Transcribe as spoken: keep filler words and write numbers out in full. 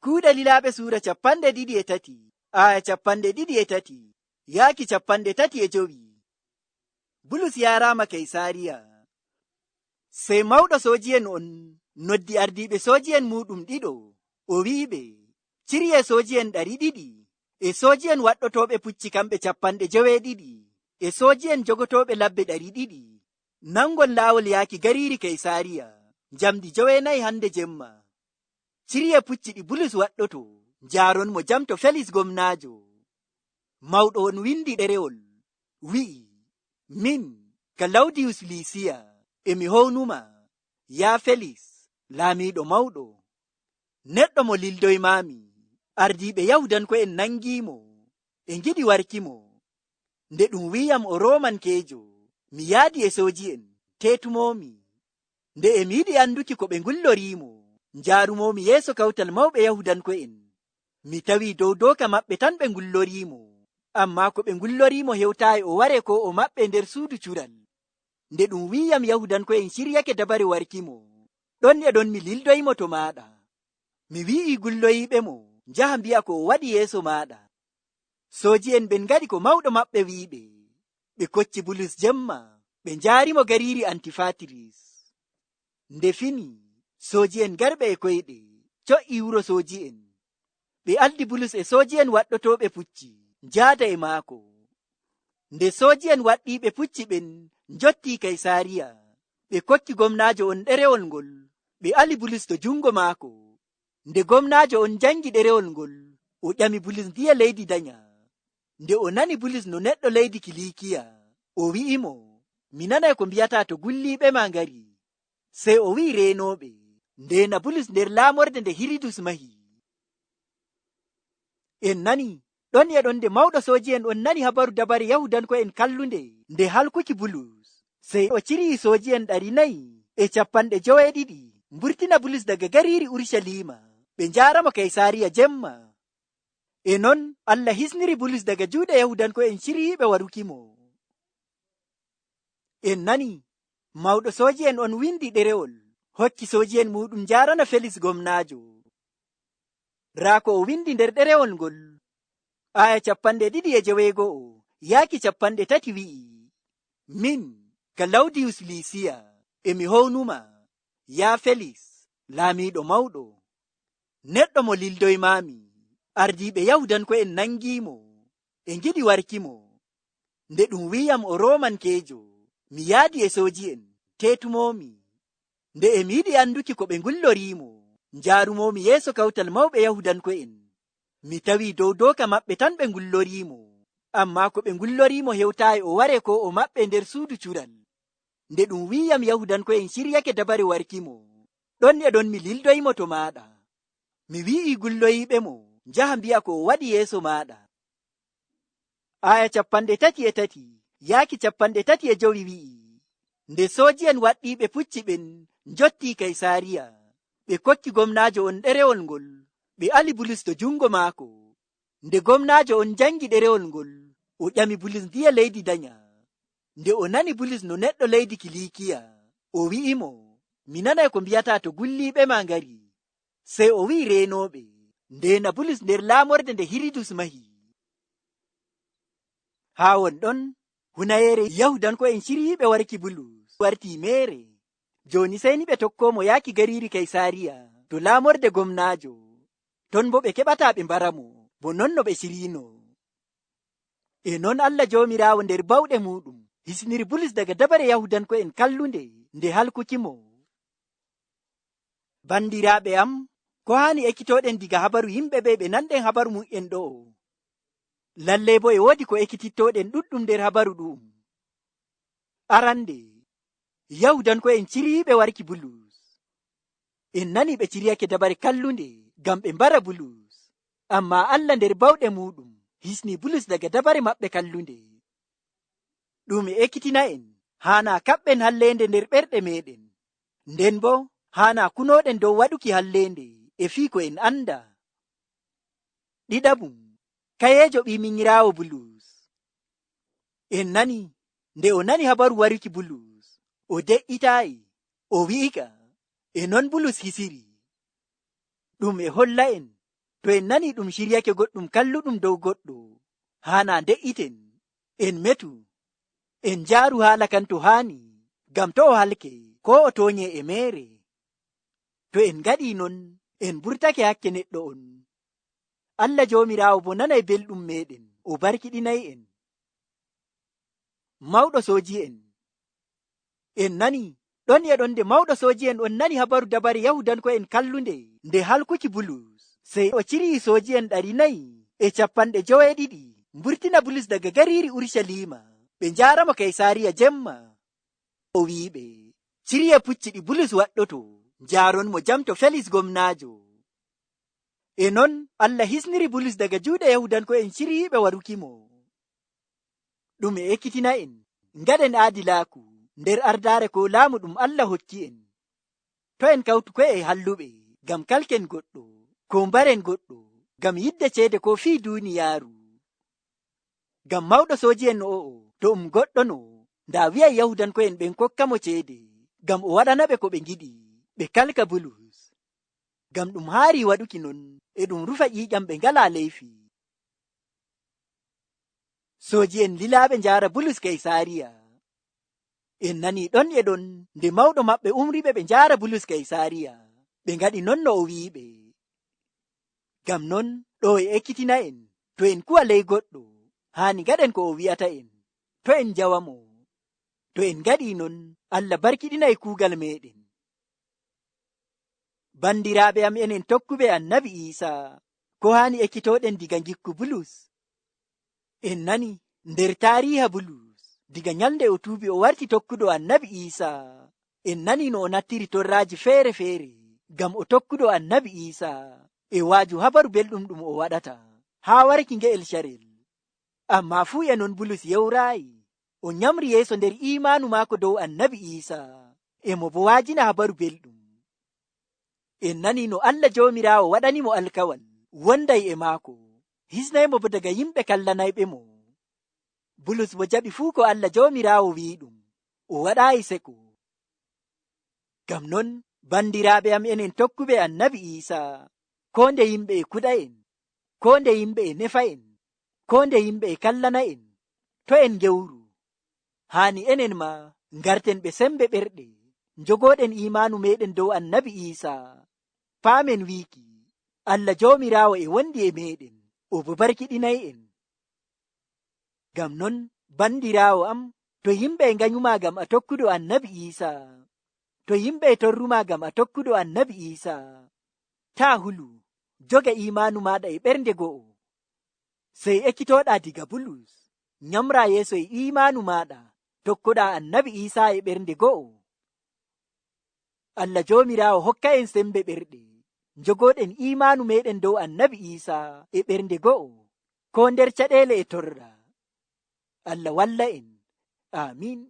Kuuɗe Lilaaɓe suura capanɗe ɗiɗi e tati, aaya capanɗe ɗiɗi e tati, yaaki capanɗe tati e jowi. Bulus yaaraama Kaysaariya. Sey mawɗo sooji'en on noddi ardiiɓe sooji'en muuɗum ɗiɗo, o wi'i ɓe, "Ciryee sooji'en ɗari ɗiɗi, e sooji'en waɗɗotooɓe pucci kamɓe capanɗe joweeɗiɗi, e sooji'en jogotooɓe labbe ɗari ɗiɗi. Nangon laawol yaaki gariiri Kaysaariya, njamndi joweenayi hande jemma. Ciryee pucci ɗi Bulus waɗɗoto, njaaron mo jam to Felis gomnaajo." Mawɗo on windi ɗerewol, wi'i, "Min, Kalawdiyus Liisiya, e mi hownuma, yaa Felis, laamiiɗo mawɗo. Neɗɗo mo lildoymaami, ardiiɓe Yahuudanko'en nangii mo, e ngiɗi warki mo. Nde ɗum wi'iyam o Roomankeejo, mi yaadi e sooji'en, teetumoomi. Nde e mi yiɗi annduki ko ɓe ngullorii mo, njaarumoomi yeeso kawtal mawɓe Yahuudanko'en. Mi tawi dow dooka maɓɓe tan ɓe ngullorii mo, ammaa ko ɓe ngullorii mo hewtaayi o waree koo o maɓɓee nder suudu cural. Nde ɗum wi'iyam Yahuudanko'en ciryake dabare warki mo, ɗon e ɗon mi lildoyi mo to maaɗa. Mi wi'ii gulloyiiɓe mo, njaha mbi'a ko o waɗi yeeso maaɗa." Sooji'en ɓen ngaɗi ko mawɗo maɓɓe wi'i ɓe. Ɓe kocci Bulus jemma, ɓe njaari mo gariiri Antifatiris. Nde fini, sooji'en garɓe e koyɗe co'i wuro sooji'en. Ɓe aldi Bulus e sooji'en waɗɗotooɓe pucci njaada e maako. Nde sooji'en waɗɗiiɓe pucci ɓen njottii Kaysaariya, ɓe kokki gomnaajo on ɗerewol ngol, ɓe ali Bulus to junngo maako. Nde gomnaajo on janngi ɗerewol ngol, o ƴami Bulus ndiye leydi danya. Nde o nani Bulus no neɗɗo leydi Kiliikiya, o wi'i mo, "Mi nanay ko mbi'ataa to gulliiɓe ma ngari." Sey o wi'i reenooɓe, "Ndeena Bulus nder laamorde nde Hirudus mahi." En nani, ɗon e ɗon nde mawɗo sooji'en on nani habaru dabare Yahuudanko'en kallunde nde halkuki Bulus, sey o ciryii sooji'en ɗari nayi e capanɗe joweeɗiɗi, mburtina Bulus daga gariiri Urucaliima, ɓe njaara mo Kaysaariya jemma. E non, Allah hisniri Bulus daga juuɗe Yahuudanko'en ciryiiɓe waruki mo. En nani, mawɗo sooji'en on windi ɗerewol, hokki sooji'en muuɗum njaarana Felis gomnaajo. Raa ko o windi nder ɗerewol ngol. Aaya capanɗe ɗiɗi e joweego'o, yaaki capanɗe tati wi'i, "Min, Kalawdiyus Liisiya, e mi hownuma, yaa Felis, laamiiɗo mawɗo. Neɗɗo mo lildoymaami, ardiiɓe Yahuudanko'en nangii mo, e ngiɗi warki mo. Nde ɗum wi'iyam o Roomankeejo, mi yaadi e sooji'en, teetumoomi. Nde e mi yiɗi annduki ko ɓe ngullorii mo, njaarumoomi yeeso kawtal mawɓe Yahuudanko'en. Mi tawi dow dooka maɓɓe tan ɓe ngullorii mo, ammaa ko ɓe ngullorii mo hewtaayi o waree koo o maɓɓee nder suudu cural. Nde ɗum wi'iyam Yahuudanko'en ciryake dabare warki mo, ɗon e ɗon mi lildoyi mo to maaɗa. Mi wi'ii gulloyiiɓe mo, njaha mbi'a ko o waɗi yeeso maaɗa." Aaya capanɗe tati e tati, yaaki capanɗe tati e jowi wi'i, "Nde sooji'en waɗɗiiɓe pucci ɓen njottii Kaysaariya, ɓe kokki gomnaajo on ɗerewol ngol, ɓe ali Bulus to junngo maako. Nde gomnaajo on janngi ɗerewol ngol, o ƴami Bulus ndiye leydi danya. Nde o nani Bulus no neɗɗo leydi Kiliikiya, o wi'i mo, 'Mi nanay ko mbi'ataa to gulliiɓe ma ngari.' Sey o wi'i reenooɓe, ndeena Bulus nder laamorde nde Hirudus mahi." Haa won ɗon, hunayeere Yahuudanko'en ciryiiɓe warki Bulus wartii meere. Jooni sey ni ɓe tokkoo mo yaaki gariiri Kaysaariya to laamorde gomnaajo. Ton boo ɓe keɓataa ɓe mbara mo, bo non no ɓe ciryino. E non Allah Joomiraawo nder bawɗe muuɗum hisniri Bulus daga dabare Yahuudanko'en kallunde nde halkuki mo. Bandiraaɓe am, ko haani ekitooɗen diga habaru yimɓe ɓe ɓe nanɗen habaru mum'en ɗo'o? Lalley boo e woodi ko ekitittooɗen ɗuɗɗum nder habaru ɗu'um. Arande, Yahuudanko'en ciryiiɓe warki Bulus. En nani ɓe ciryake dabare kallunde ngam ɓe mbara Bulus. Ammaa Allah nder bawɗe muuɗum hisni Bulus daga dabare maɓɓe kallunde. Ɗum e ekkitina'en, haanaa kaɓɓen halleende nder ɓerɗe meeɗen. Nden boo, haanaa kunooɗen dow waɗuki halleende e fii ko en anndaa. Ɗiɗaɓum, kayeejo ɓii minyiraawo Bulus. En nani, nde o nani habaru waruki Bulus, o de'itaayi, o wi'ika, e non Bulus hisiri. Ɗum e holla'en, To en nanii ɗum ciryake goɗɗum kalluɗum dow goɗɗo, haanaa nde'iten, en metu, en njaaru haala kan to haani, ngam to o halke, koo o toonye e meere. To en ngaɗii non, en mburtake hakke neɗɗo on. Allah Joomiraawo boo nanay belɗum meeɗen, o barkiɗinay en. Mawɗo sooji'en. En nani, ɗon e ɗon nde mawɗo sooji'en on nani habaru dabare Yahuudanko'en kallunde nde halkuki Bulus, sey o ciryi sooji'en ɗari nayi e cappanɗe joweeɗiɗi, mburtina Bulus daga gariiri Urucaliima, ɓe njaara mo Kaysaariya jemma. O wi'i ɓe, "Cirye pucci ɗi Bulus waɗɗoto, njaaron mo jam to Felis gomnaajo." E non, Allah hisniri Bulus daga juuɗe Yahuudanko'en ciryiiɓe waruki mo. Ɗum e ekkitina'en, ngaɗen aadilaaku nder ardaare koo laamu ɗum Allah hokki'en. To' en kawtu ko'e e halluɓe, ngam kalken goɗɗo, koo mbaren goɗɗo, ngam yidde ceede koo fii duuniyaaru. Ngam mawɗo sooji'en o'o, to um goɗɗono, ndaa wi'ay Yahuudanko'en ɓen kokka mo ceede, ngam o waɗanaɓe ko ɓe ngiɗi, ɓe kalka Bulus. Ngam ɗum haari waɗuki non, e ɗum rufa ƴiiƴam ɓe ngalaa leyfi. Sooji'en lilaaɓe njaara Bulus Kaysaariya. En nanii ɗon e ɗon nde mawɗo maɓɓe umriɓe ɓe njaara Bulus Kaysaariya. Ɓe ngaɗi non no o wi'iɓe. Ngam non, ɗo e ekkitina'en, to en kuwa ley goɗɗo, haani ngaɗen ko o wi'ata'en. To' en njawamo. To en ngaɗii non, Allah barkiɗinay kuugal meeɗen. Bandiraaɓe am, enen tokkuɓe Annabi Iisa, ko haani ekkitooɗen diga ngikku Bulus? En nani nder taariiha Bulus, diga nyalnde o tuubi o warti tokkuɗo Annabi Iisa. En nani no o nattiri torraaji feere-feere, ngam o tokkuɗo Annabi Iisa, e waaju Habaru Belɗum ɗum o waɗata, haa warki nge'el carel. Ammaa fuu e non Bulus yewraayi, o nyamri yeeso nder iimaanu maako dow Annabi Iisa, e mo boo waajina Habaru Belɗum. En nani no Allah Joomiraawo waɗani mo alkawal, wonday e maako, hisnay mo boo daga yimɓe kallanayɓe mo. Bulus boo jaɓi fuu ko Allah Joomiraawo wi'i ɗum, o waɗaayi seko. Ngam non, bandiraaɓe am, enen tokkuɓe Annabi Iisa, koo nde yimɓe e kuɗa'en, koo nde yimɓe e nefa'en, koo nde yimɓe e kallana'en, to' en ngewru. Haani enen maa ngarten ɓe sembe ɓerɗe, njogooɗen iimaanu meeɗen dow Annabi Iisa. Paamen wiiki, Allah Joomiraawo e wondi e meeɗen, o boo barkiɗinay'en. Ngam non, bandiraawo am, to yimɓe e nganyumaa ngam a tokkuɗo Annabi Iisa, to yimɓe e torrumaa ngam a tokkuɗo Annabi Iisa, taa' hulu, joga iimaanu maaɗa e ɓernde go'o. Sey ekkitooɗaa diga Bulus, nyamraa yeeso e iimaanu maaɗa, tokkoɗaa Annabi Iisa e ɓernde go'o. Allah Joomiraawo hokka'en sembe ɓerɗe, njogooɗen iimaanu meeɗen dow Annabi Iisa e ɓernde go'o, koo nder caɗeele e torra. Allah walla'en. Aamin.